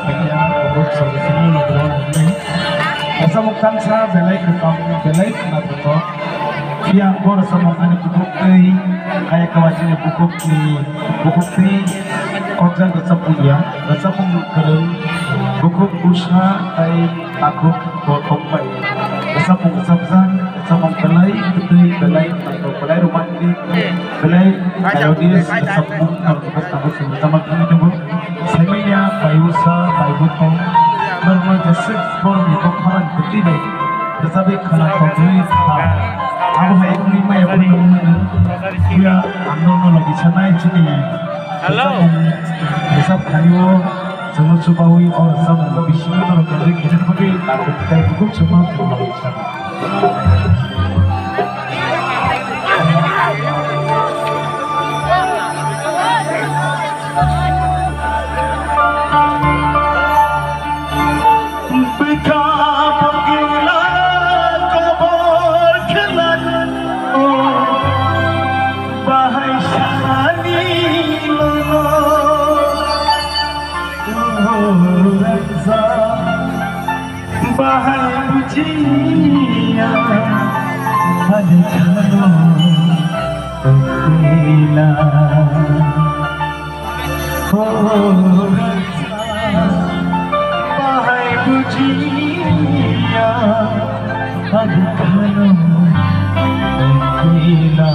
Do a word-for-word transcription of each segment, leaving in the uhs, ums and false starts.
Ya, kubuk song sini ni bro ni. Rwchapmung tangsa belai kwthang, belai khwnathangkho. Phiya bo rwchapmung ani bukhuk twi, kaya kwmajini bukhuk ni, bukhuk twi kokjak rwchapmung ya. Rwchapmung kwrwng, bukhuk bwsa tai takhuk bo thok bai. Rwchapmung rwchapjak, rwchapmung belai kwtwi, belai khwnathangkho, belai romantic, belai melodious rwchapmung ang bukhuk tabuk sini tama thangwi tongo. Saimanya, bai usa, bai bukong, norokno jeswk borokni bokharani kwtwi bai rwchapwi khwnathokgwi kha. Abo hai wngwi maya phano wngmano. Phiya ang norokno logi sanai chini rwchapmung, rwchap khaio, chwngno chubaui o rwchapmung bisingo norok enjoy khaina bagwi tei bukhuk chwngno logi sanai. Bwkha bwkha kobor khlai o bahai sani mano. Bahai bujiya, ani khano tongwila. O raja, bahai bujiya, ani khano tongwila.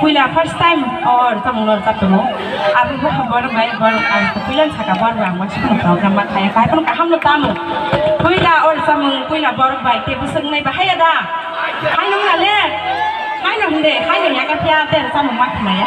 Puila first time or samung lor chaptungo. Abo bo borok bai borok ang puila saka borok ang wasi program ma khaya kai pun kaham no tamo. Puila or samung puila borok bai te busuk nai bahaya da. Hai nung na le. Hai nung de, hai nung ya ka pia te samung ma khaya.